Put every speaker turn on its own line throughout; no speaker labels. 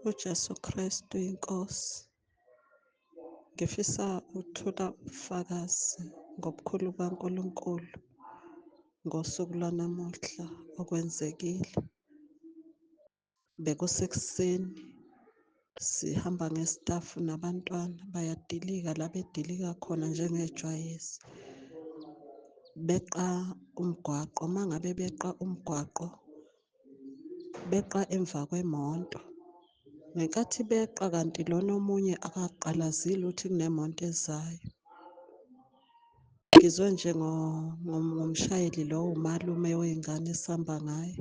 UJesu Kristu iNkosi. Ngifisa ukuthula ubufakazi ngobukhulu bukaNkulunkulu ngosuku lwanamuhla okwenzekile. Bekusekuseni sihamba ngesitafu nabantwana bayadilika la bedilika khona njengejwayezi. Beqa umgwaqo, uma ngabe beqa umgwaqo beqa emva kwemoto. Ngenkathi beqa kanti lona omunye akaqalazile ukuthi kunemoto ezayo. Ngizwe nje ngomshayeli lo umalume wey'ngane esihamba ngaye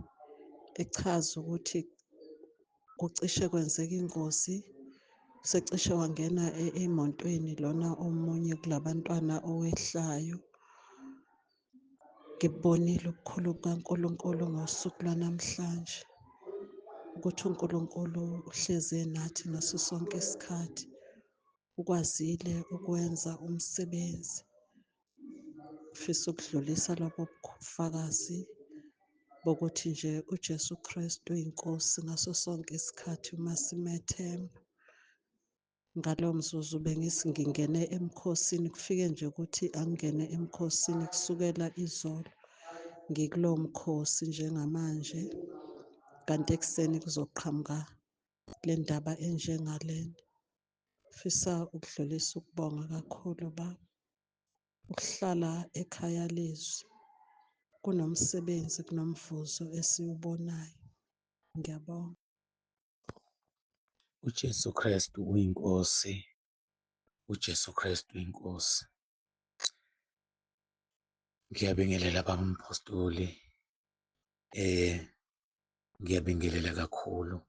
echaza ukuthi kucishe kwenzeka ingozi, secishe wangena emotweni lona omunye kulabantwana owehlayo. Ngibubonile ubukhulu bukaNkulunkulu ngosuku lwanamhlanje, ukuthi uNkulunkulu uhlezi enathi ngaso sonke isikhathi, ukwazile ukwenza umsebenzi. Ngifisa ukudlulisa lobo bufakazi bokuthi nje uJesu Kristu uyinkosi ngaso sonke isikhathi uma simethemba. Ngalowo mzuzu bengithi ngingene emkhosini, kufike nje ukuthi angingene emkhosini kusukela izolo ngikulowo mkhosi njengamanje, kanti ekuseni kuzoqhamuka le ndaba enjengalena. Ngifisa ukudlulisa ukubonga kakhulu baba, ukuhlala ekhaya lezwi kunomsebenzi kunomvuzo esiwubonayo. Ngiyabonga.
UJesu Kristu uyiNkosi, uJesu Kristu uyiNkosi. Ngiyabingelela baba uMphostoli, ngiyabingelela kakhulu.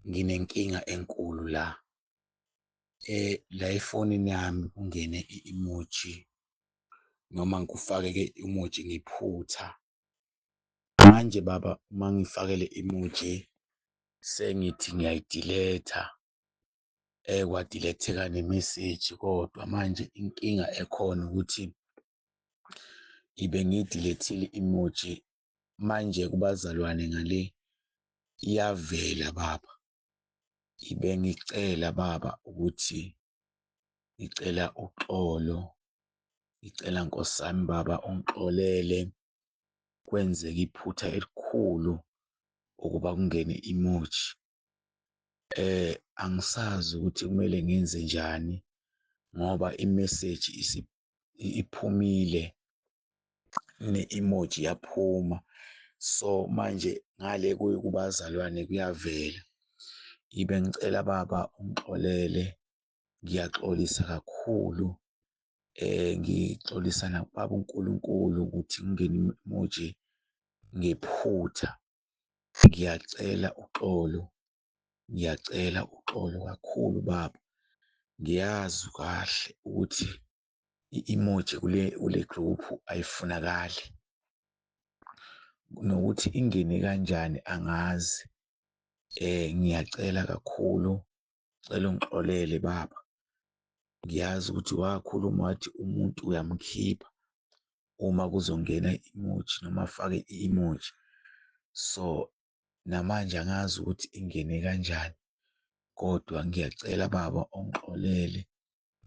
Nginenkinga enkulu la. La efonini yami kungene i-emoji noma ngikufake-ke i-emoji ngephutha. Manje baba uma ngifake le emoji sengithi ngiyayidiletha kwadiletheka nemeseji kodwa manje inkinga ekhona ukuthi ngibe ngiyidilethile i-emoji manje kubazalwane ngale iyavela baba. Ngibe ngicela baba ukuthi ngicela uxolo, ngicela Nkosi yami baba ungixolele kwenzeka iphutha elikhulu ukuba kungene emoji. Angisazi ukuthi kumele ngenze njani ngoba imeseji iphumile ne-emoji yaphuma. So manje ngale kubazalwane kuyavela. Ngibe ngicela baba ungixolele, ngiyaxolisa kakhulu. Ngixolisa nakubaba uNkulunkulu ukuthi kungene i-emoji ngephutha. Ngiyacela uxolo, ngiyacela uxolo kakhulu baba. Ngiyazi kahle ukuthi i-emoji kule gruphu ayifunakali, nokuthi ingene kanjani angazi. Ngiyacela kakhulu, ngicela ungixolele baba. Ngiyazi ukuthi wakhuluma wathi umuntu uyamkhipha uma kuzongena i-emoji noma afake i-emoji. So namanje angazi ukuthi ingene kanjani, kodwa ngiyacela baba ungixolele,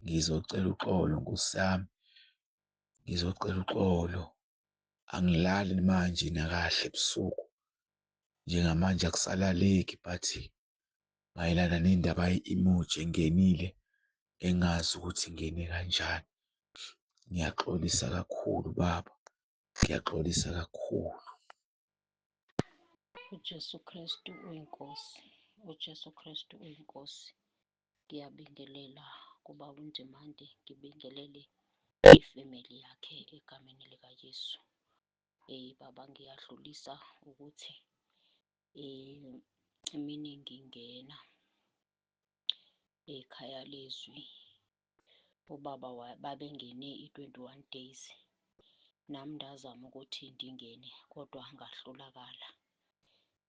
ngizocela uxolo Nkosi yami, ngizocela uxolo. Angilali manje nakahle ebusuku, njengamanje akusalaleki but mayelana nendaba ye-emoji engenile engazi ukuthi ingene kanjani. Ngiyaxolisa kakhulu baba, ngiyaxolisa kakhulu.
UJesu Kristu uyiNkosi, uJesu Kristu uyiNkosi. Ngiyabingelela kubaba uNzimande, ngibingelele ifemeli yakhe egameni likaJesu. Baba ngiyadlulisa ukuthi emini ngingena ekhaya lezwi ubaba babengene i-21 days nami ndazama ukuthi ndingene kodwa ngahlulakala.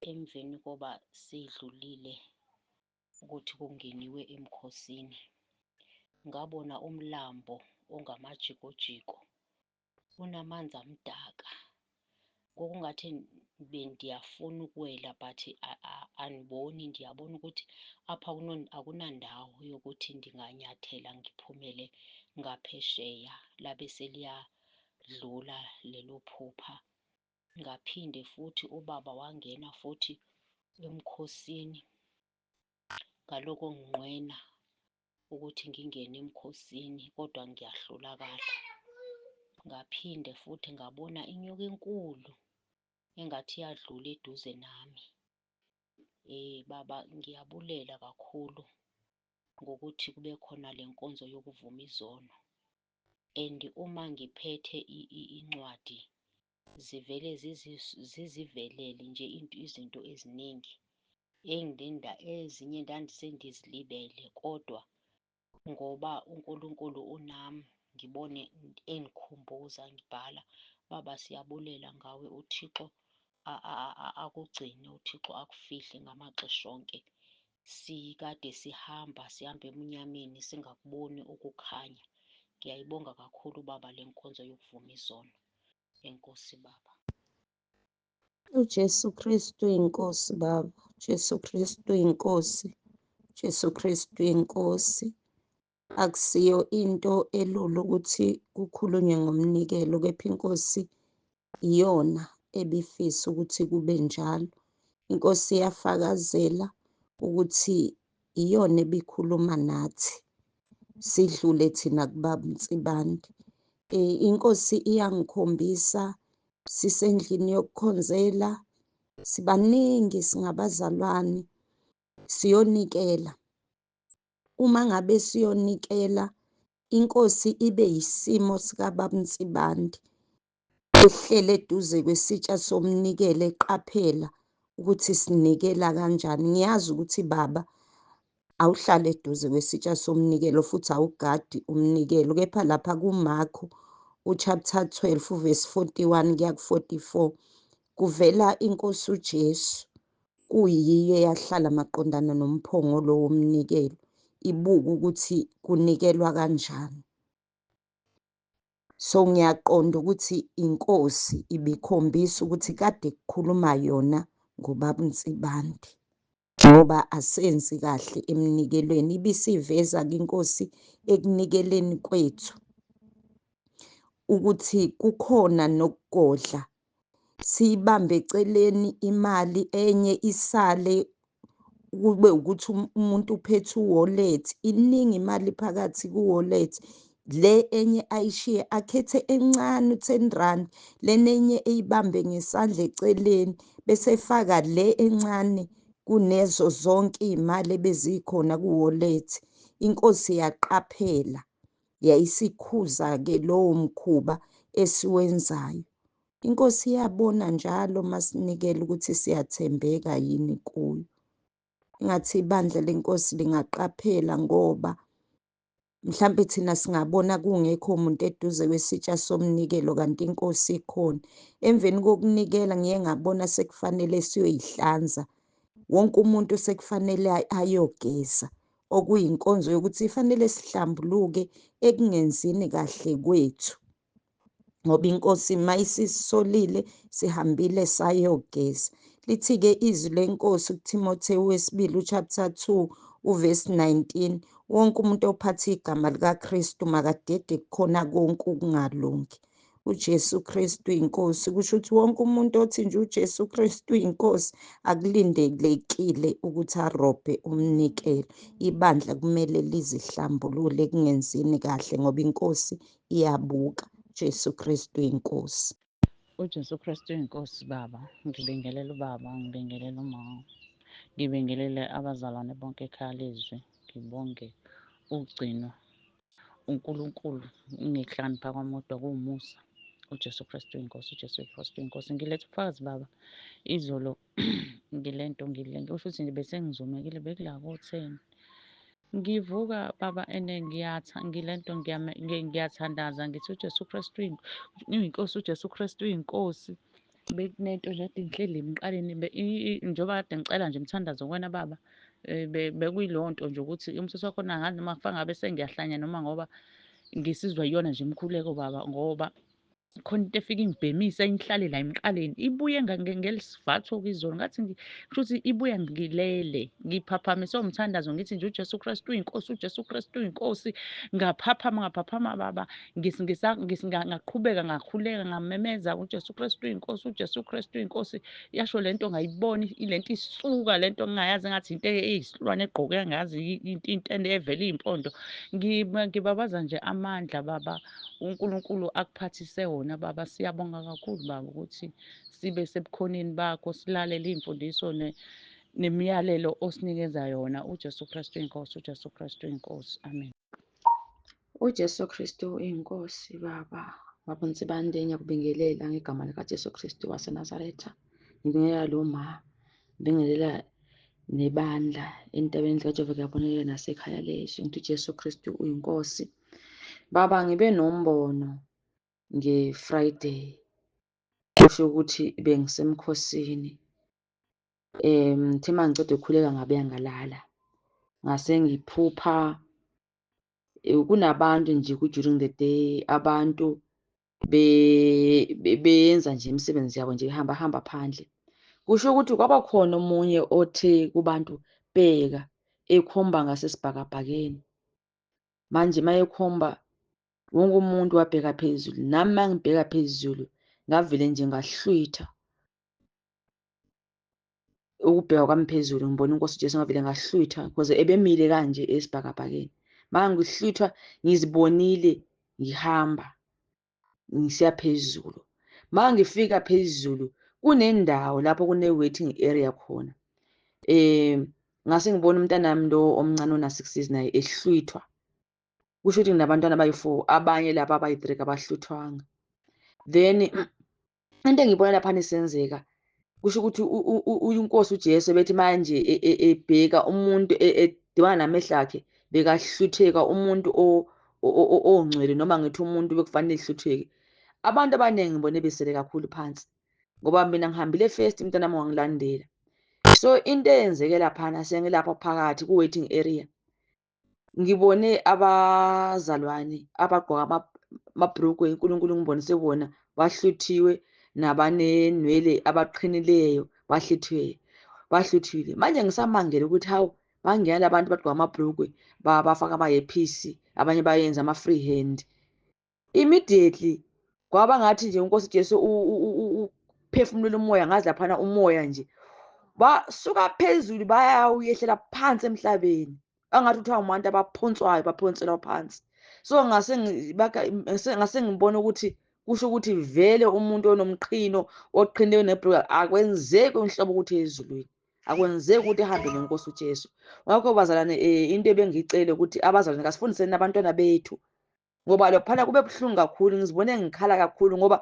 Emveni koba sidlulile ukuthi kungeniwe emkhosini, ngabona umlambo ongamajikojiko unamanzi amdaka. Ngokungathi Bendiyafuna ukuwela but aniboni, ndiyabona ukuthi apha akunandawo yokuthi ndinganyathela ngiphumele ngaphesheya. Labe seliyadlula lelo phupha. Ngaphinde futhi ubaba wangena futhi emkhosini, ngaloko nginqwena ukuthi ngingene emkhosini kodwa ngiyahlulakala. Ngaphinde futhi ngabona inyoka enkulu engathi iyadlula eduze nami. Baba, ngiyabulela kakhulu ngokuthi kube khona le nkonzo yokuvuma izono. And uma ngiphethe incwadi zivele zizivelele nje izinto eziningi ezinye ndandisendizilibele kodwa ngoba uNkulunkulu unami ngibone engikhumbuza ngibhala. Baba, siyabulela ngawe, uThixo akugcine, uThixo akufihle ngamaxesha onke. Sikade sihamba sihamba ebunyameni singakuboni ukukhanya. Ngiyayibonga kakhulu baba le nkonzo yokuvuma izono. Enkosi baba.
UJesu Kristu inkosi baba. Jesu Kristu inkosi. Jesu Kristu inkosi. Akusiyo into elula ukuthi kukhulunywe ngomnikelo, kepha inkosi iyona ebifisa ukuthi kube njalo. Inkosi iyafakazela ukuthi iyona ebikhuluma nathi sidlule thina kubaba uNsibande. Inkosi iyangikhombisa sisendlini yokukhonzela, sibaningi singabazalwane, siyonikela. Uma ngabe siyonikela, inkosi ibe yisimo sikababa uNsibande ehlele eduze kwesitsha somnikelo, eqaphela ukuthi sinikela kanjani. Ngiyazi ukuthi baba awuhlale eduze kwesitsha somnikelo futhi awugadi umnikelo, kepha lapha kuMarko uchapter 12 verse 41 kuya ku-44 kuvela inkosi uJesu kuyiyo eyahlala maqondana nomphongolo womnikelo, ibuka ukuthi kunikelwa kanjani. So ngiyaqonda ukuthi inkosi ibikhombisa ukuthi kade kukhuluma yona ngobaba uNsibande, ngoba asenzi kahle emnikelweni. Ibisiveza-ke inkosi ekunikeleni kwethu ukuthi kukhona nokugodla, siyibambe eceleni imali enye isale, kube ukuthi umuntu uphethe u-wallet, iningi imali phakathi ku-wallet, le enye ayishiye akhethe encane u-10 rand, lena enye eyibambe ngesandla eceleni bese efaka le encane kunezo zonke iy'mali ebezikhona ku-wallet. Inkosi yaqaphela, yayisikhuza-ke lowo mkhuba esiwenzayo. Inkosi iyabona njalo masinikela ukuthi siyathembeka yini kuyo. Engathi ibandla lenkosi lingaqaphela, ngoba mhlampe thina singabona kungekho muntu eduze kwesitsha somnikelo kanti inkosi ikhona. Emveni kokunikela ngiye ngabona sekufanele siyoyihlanza, wonke umuntu sekufanele ayogeza, okuyinkonzo yokuthi ifanele sihlambuluke ekungenzini kahle kwethu, ngoba inkosi mayisisolile sihambile sayogeza. Lithi-ke izwi lenkosi kuThimothewu wesibili uchapter 2 uverse 19, wonke umuntu ophatha igama likaKristu makadede kukhona konke ukungalungi. uJesu Kristu inkosi, kusho ukuthi wonke umuntu othi nje uJesu Kristu inkosi akulindelekile ukuthi arobhe umnikelo. Ibandla kumele lizihlambulule ekungenzini kahle, ngoba inkosi iyabuka. Jesu Kristu inkosi.
UJesu Kristu inkosi baba, ngibingelela ubaba, ngibingelela umama, ngibingelele abazalwane bonke ekhaya lezwi, ngibonge ukugcinwa uNkulunkulu ngikuhlakanipha kwami kodwa kuwumusa. uJesu Kristu inkosi, uJesu Kristu inkosi. Ngiletha ubufakazi baba, izolo ngilento ngilento kusho ukuthi nje bese ngizumekile bekula ko-10. Ngivuka baba ene ngiyatha ngilento ngiyathandaza ngithi uJesu Kristu uyinkosi, uJesu Kristu uyinkosi. Bekunento nje kade ngihleli emqaleni njengoba kade ngicela nje umthandazo kuwena baba, bekuyilowo nto nje ukuthi umthetho wakhona angazi noma kufanele ngabe sengiyahlanya noma ngoba ngisizwa yiyona nje imikhuleko baba, ngoba Khona into efike ingibhemise ingihlale la emqaleni ibuye ngelisivatho-ke izolo ngathi kusho ukuthi ibuya ngilele ngiphaphamise umthandazo ngithi nje uJesu Kristu uyinkosi uJesu Kristu uyinkosi ngaphaphama ngaphaphama baba ngaqhubeka ngakhuleka ngamemeza uJesu Kristu uyinkosi uJesu Kristu uyinkosi yasho lento ngayibona lento isuka lento ngingayazi ngathi into eyisilwane egqoke ngazi into evela iy'mpondo ngibabaza nje amandla baba uNkulunkulu akuphathise wona baba. Siyabonga kakhulu baba ukuthi sibe sebukhoneni bakho silalele iy'mfundiso nemiyalelo osinikeza yona. UJesu Kristu inkosi, uJesu Kristu inkosi. Amen.
UJesu Kristu inkosi baba. Baba Nsibande ngiyakubingelela ngegama likaJesu Kristu waseNazaretha. Ngibingelela lo ma, ngibingelela nebandla entabeni likaJehova kuyabonakala nasekhaya lezwi. Ngithi uJesu Kristu uyinkosi. Baba ngibe nombono nge-Friday kusho ukuthi bengisemkhosini. Ngithe uma ngiceda ukukhuleka ngabuya ngalala. Ngase ngiphupha kunabantu nje ku-during the day abantu beyenza nje imisebenzi yabo nje ihamba hamba phandle. Kusho ukuthi kwaba khona omunye othe kubantu bheka ekhomba ngasesibhakabhakeni. Manje mayekhomba wonke umuntu wabheka phezulu, nami mangibheka phezulu ngavele nje ngahlwitha. Ukubheka kwami phezulu ngibona inkosi uJesu ngavele ngahlwitha because ebemile kanje esibhakabhakeni. Mangihlwithwa ngizibonile ngihamba ngisiya phezulu. Mangifika phezulu kunendawo lapho kune-waiting area khona. Ngase ngibona umntanami lo omncane ona-6 years naye ehlwithwa. Kusho ukuthi nginabantwana abayi-4, abanye laba abayi-3 kabahlwithwanga. Then into engiyibona laphana isenzeka kusho ukuthi uNkosi uJesu bethi manje ebheka umuntu edibana namehlo akhe bekahlutheka umuntu ongcwele noma ngithi umuntu bekufanele ehlutheke. Abantu abaningi ngibone besele kakhulu phansi ngoba mina ngihambile first umntanami wangilandela. So into eyenzeke laphana sengilapha phakathi ku-waiting area ngibone abazalwane abagqoka amabhrugwe uNkulunkulu ngibonise bona bahluthiwe nabanenwele abaqhinileyo bahluthiwe bahluthiwe. Manje ngisamangele ukuthi hawu bangena labantu bagqoka amabhrugwe bafaka ama-earpiece abanye bayenza ama-free hand. Immediately kwaba ngathi nje uNkosi Jesu uphefumulela umoya ngazi laphana umoya nje basuka phezulu bayawuyehlela phansi emhlabeni angathi kuthiwa umuntu abaphonswayo baphonselwa phansi. So ngase ngibona ukuthi kusho ukuthi vele umuntu onomqhino oqhinileyo nebhruka akwenzeki unhlobo ukuthi ezulwini akwenzeki ukuthi ehambe nenkosi uJesu. Ngakho bazalwane into ebengiyicele ukuthi abazalwane kasifundiseni abantwana bethu ngoba lophana kube buhlungu kakhulu ngizibone ngikhala kakhulu ngoba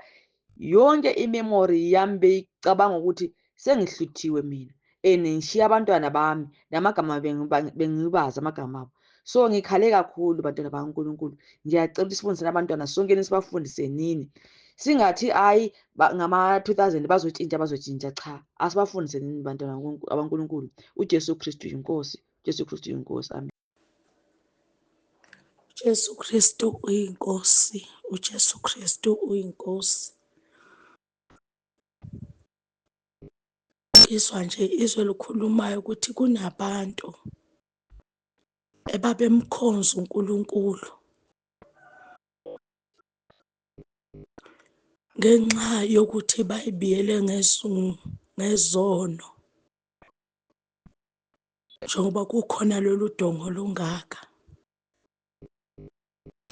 yonke imemory yami beyicabanga ukuthi sengihluthiwe mina and ngishiya abantwana bami namagama bengibazi amagama abo. So ngikhale kakhulu bantwana bakaNkulunkulu. Ngiyacela ukuthi sifundisane abantwana sonke nisibafundisenini. Singathi hayi ngama-2000 bazotshintsha bazotshintsha cha asibafundisenini bantwana abankulunkulu. uJesu Kristu yinkosi. uJesu Kristu yinkosi. Amen.
Jesu Kristu uyinkosi, uJesu Kristu uyinkosi. Ngizwa nje izwe likhulumayo ukuthi kunabantu ebabemkhonza uNkulunkulu ngenxa yokuthi bayibiyele ngezono njengoba kukhona lolu dongo lungaka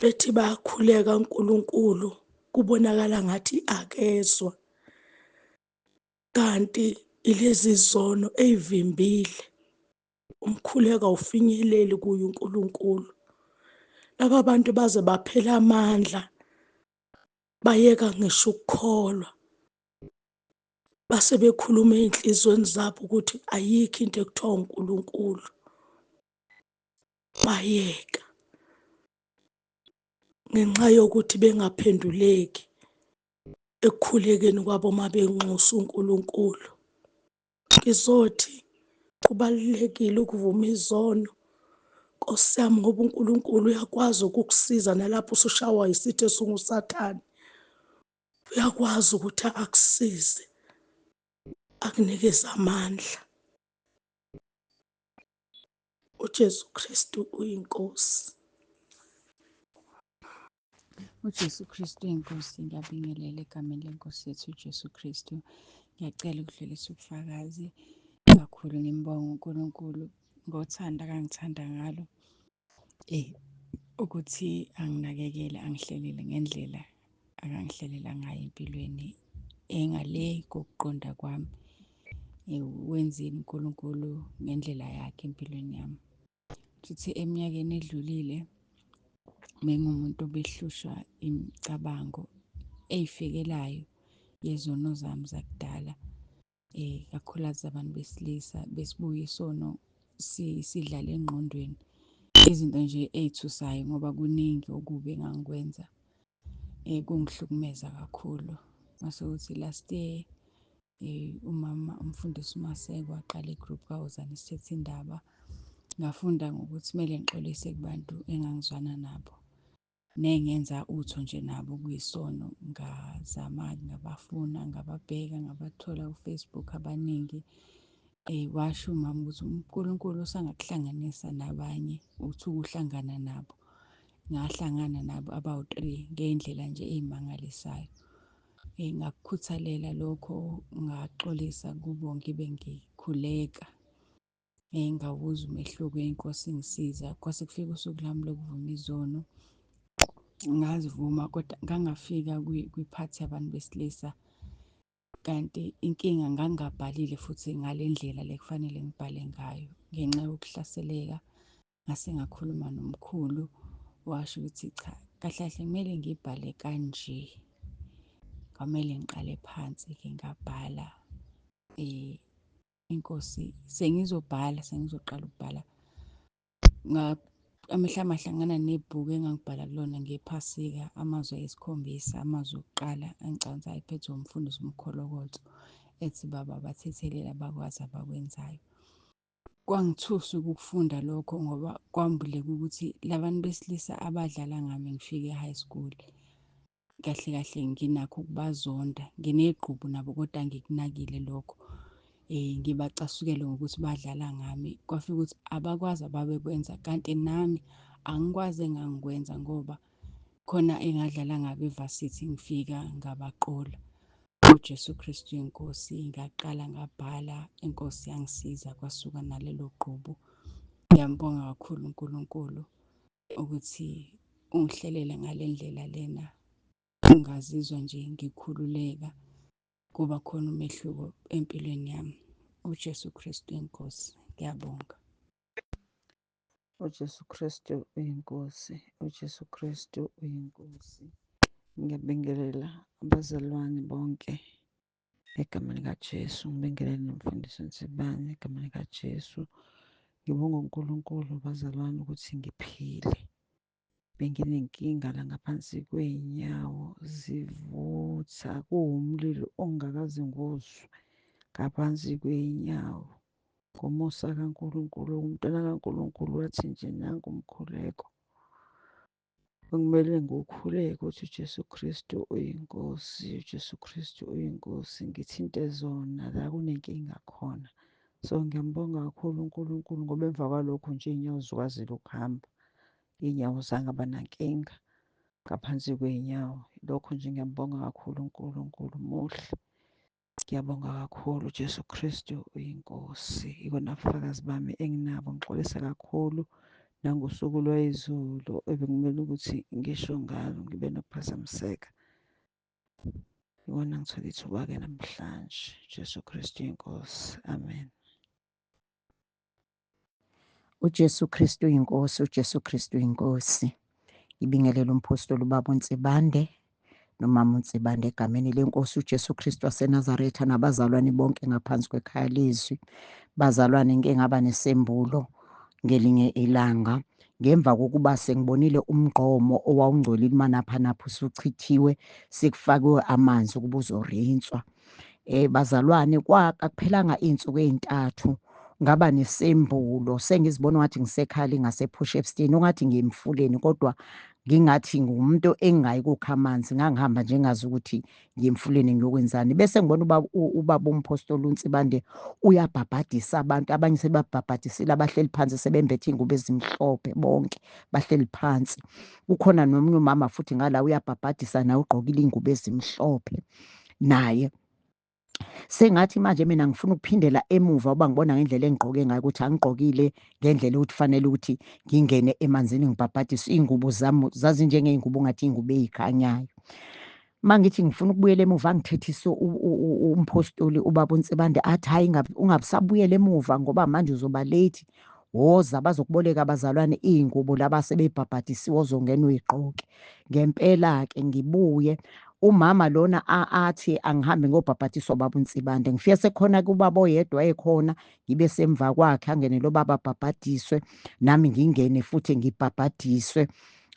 bethi bayakhuleka uNkulunkulu kubonakala ngathi akezwa kanti ilezi zono eyivimbile umkhuleko awufinyeleli kuye uNkulunkulu. Laba bantu baze baphela amandla bayeka ngisho ukukholwa base bekhuluma ey'nhliziyweni zabo ukuthi ayikho into ekuthiwa uNkulunkulu bayeka ngenxa yokuthi bengaphenduleki ekukhulekeni kwabo uma benxusa uNkulunkulu. Ngizothi kubalulekile ukuvuma izono Nkosi yami ngoba uNkulunkulu uyakwazi ukukusiza nalapho usushawa isitha esinguSathane. Uyakwazi ukuthi akusize, akunikeze amandla. UJesu Kristu uyiNkosi.
UJesu Kristu iNkosi. Ngiyabingelela egameni lenkosi yethu uJesu Kristu. Ngiyacela ukudlulisa ubufakazi kakhulu ngimbonga uNkulunkulu ngothando akangithanda ngalo. Ukuthi anginakekele angihlelele ngendlela akangihlelela ngayo empilweni engale kokuqonda kwami. Wenzile uNkulunkulu ngendlela yakhe empilweni yami. Futhi eminyakeni edlulile bengumuntu obehlushwa imicabango ey'fikelayo yezono zami zakudala, kakhulukazi abantu besilisa besibuye isono sidlale engqondweni. Izinto nje ey'thusayo ngoba kuningi okubi engangikwenza kungihlukumeza kakhulu. Mase kuthi last year umama umfundisi uMaseko waqala i-group kaWozani Sithethe Indaba. Ngafunda ngokuthi kumele ngixolise kubantu engangizwana nabo nengenza utho nje nabo kuyisono. Ngazama-ke ngabafuna, ngababheka, ngabathola ku-Facebook abaningi. Washo umama ukuthi uNkulunkulu usangakuhlanganisa nabanye uthi ukuhlangana nabo. Ngahlangana nabo abawu-three ngey'ndlela nje ey'mangalisayo. Ngakukhuthalela lokho, ngaxolisa kubo ngibe ngikhuleka. Ngawuzwa umehluko, iNkosi ingisiza. Kwase kufika usuku lami lokuvuma izono, ngazivuma kodwa ngangafika kwiphathi yabantu besilisa. Kanti inkinga ngangingabhalile futhi ngale ndlela le kufanele ngibhale ngayo ngenxa yokuhlaseleka. Ngase ngakhuluma nomkhulu washo ukuthi cha, kahle kahle kumele ngibhale kanje. Kwamele ngiqale phansi-ke ngabhala inkosi sengizobhala sengizoqala ukubhala. Amehlo ami ahlangana nebhuku engangibhala kulona ngephasika, amazwi ayisikhombisa, amazwi okuqala engicabanga ukuthi ayephethwe umfundisi uMkholokothi, ethi baba bathethelele abakwazi abakwenzayo. Kwangithusa ukukufunda lokho ngoba kwambuleka ukuthi la bantu besilisa abadlala ngami ngifike e-high school, kahle kahle nginakho ukubazonda, nginegqubu nabo kodwa angikunakile lokho. Ngibacasukele ngokuthi badlala ngami. Kwafika ukuthi abakwazi ababekwenza kanti nami angikwazi engangikwenza ngoba khona engadlala ngabo evasithi ngifika ngabaqola. UJesu Kristu iNkosi, ngaqala ngabhala, iNkosi yangisiza kwasuka nalelo gqubu. Ngiyambonga kakhulu uNkulunkulu ukuthi ungihlelele ngale ndlela lena, ngazizwa nje ngikhululeka, kuba khona umehluko empilweni yami. UJesu Kristu iNkosi. Ngiyabonga.
UJesu Kristu uyiNkosi, uJesu Kristu uyiNkosi. Ngiyabingelela abazalwane bonke egameni likaJesu, ngibingelele nomfundisi Nsibane egameni likaJesu. Ngibonga uNkulunkulu bazalwane ukuthi ngiphile. Benginenkinga la ngaphansi kwey'nyawo zivutha kuwumlilo ongakaze ngiwuzwe ngaphansi kwey'nyawo. Ngomusa kaNkulunkulu, umntwana kaNkulunkulu wathi nje nangu umkhuleko okumele ngiwukhuleke ukuthi uJesu Kristu uyiNkosi, uJesu Kristu uyiNkosi. Ngithinte zona la kunenkinga khona. So ngiyambonga kakhulu uNkulunkulu ngoba emva kwalokho nje iy'nyawo zikwazile ukuhamba. Iy'nyawo zangaba nankinga ngaphansi kwey'nyawo. Lokho nje ngiyambonga kakhulu uNkulunkulu muhle. Ngiyabonga kakhulu Jesu Kristu uyiNkosi. Ikona bufakazi bami enginabo. Ngixolisa kakhulu nangosuku lwayizolo ebekumele ukuthi ngisho ngalo ngibe nokuphazamiseka. Ikona ngithole ithuba-ke namhlanje. Jesu Kristu uyiNkosi. Amen.
UJesu Kristu uyiNkosi, uJesu Kristu uyiNkosi. Ngibingelela umphostoli ubaba uNsibande nomama uNsibande egameni lenkosi uJesu Kristu waseNazaretha nabazalwane bonke ngaphansi kwekhaya lezwi. Bazalwane ngike ngaba nesembulo ngelinye ilanga ngemva kokuba sengibonile umgqomo owawungcolile umanaphanapha usuchithiwe sekufakiwe amanzi ukuba uzorinswa. Bazalwane akuphelanga iy'nsuku ey'ntathu ngaba nesembulo sengizibona ngathi ngisekhaya lingasePort Shepstone ungathi ngiyemfuleni kodwa Ngingathi ngumuntu engingayi kukha amanzi, ngangihamba nje ngazi ukuthi ngiye emfuleni ngiyokwenzani. Bese ngibona ubaba umphostoli uNsibande uyabhabhadisa abantu, abanye sebabhabhadisile, abahleli phansi sebembethe iy'ngubo ezimhlophe bonke bahleli phansi. Kukhona nomunye umama futhi ngala uyabhabhadisa naye ugqokile iy'ngubo ezimhlophe naye. Sengathi manje mina ngifuna ukuphindela emuva uba ngibona ngendlela engigqoke ngayo ukuthi angigqokile ngendlela ukuthi fanele ukuthi ngingene emanzini ngibhabhadiswe. Iy'ngubo zami zazinjengey'ngubo ungathi iy'ngubo ey'khanyayo. Uma ngithi ngifuna ukubuyela emuva angithethise umphostoli ubaba uNsibande athi hhayi ungabusabuyela emuva ngoba manje uzoba late, woza bazokuboleka abazalwane iy'ngubo laba asebebhabhadisiwe ozongena uyigqoke. Ngempela-ke ngibuye umama lona athi angihambe ngiyobhabhadiswa ubaba uNsibande. Ngifike sekukhona kubaba oyedwa ekhona, ngibe semva kwakhe angene lo baba abhabhadiswe, nami ngingene futhi ngibhabhadiswe.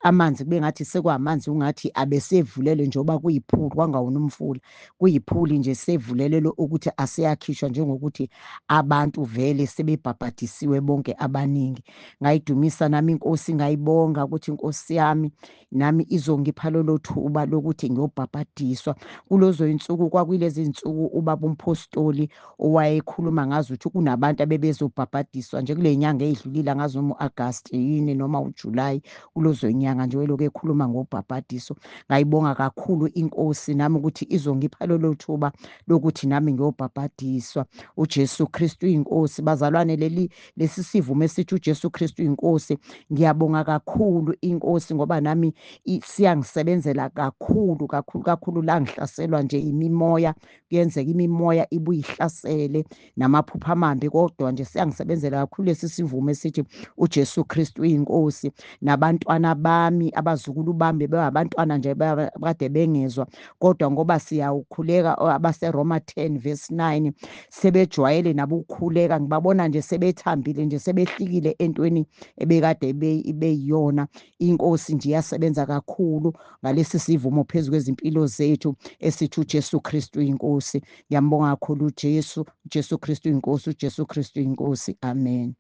Amanzi kube ngathi sekwamanzi ungathi abesevulele njengoba kuyiphuli kwangawona umfula, kuyiphuli nje sevulelelwe ukuthi aseyakhishwa njengokuthi abantu vele sebebhabhadisiwe bonke abaningi. Ngayidumisa nami inkosi, ngayibonga ukuthi inkosi yami nami izongipha lolo thuba lokuthi ngiyobhabhadiswa. Kulezo zinsuku kwakulezi zinsuku ubaba umphostoli owayekhuluma ngazo ukuthi kunabantu abebezobhabhadiswa nje kule nyanga eyidlulile, angazi noma u-Agasti yini noma uJulayi, kulezo nyanga nje welokhu ekhuluma ngobhabhadiso. Ngayibonga kakhulu inkosi nami ukuthi izongipha lolo thuba lokuthi nami ngiyobhabhadiswa. UJesu Kristu inkosi. Bazalwane, leli lesi sivumo esithi uJesu Kristu inkosi, ngiyabonga kakhulu inkosi ngoba nami siyangisebenzela kakhulu kakhulu kakhulu. La ngihlaselwa nje imimoya, kuyenzeka imimoya ibuye ihlasele namaphupho amambi, kodwa nje siyangisebenzela kakhulu lesi sivumo esithi uJesu Kristu inkosi. Nabantwana bami, abazukulu bami bebabantwana nje kade bengezwa, kodwa ngoba siyawukhuleka abaseRoma 10 verse 9 sebejwayele nabo ukukhuleka, ngibabona nje sebethambile nje sebehlikile entweni ebekade beyiyona. Inkosi nje iyasebenza kakhulu ngalesi sivumo phezu kwezimpilo zethu esithi uJesu Kristu inkosi. Ngiyambonga kakhulu uJesu, uJesu Kristu inkosi, uJesu Kristu inkosi. Amen.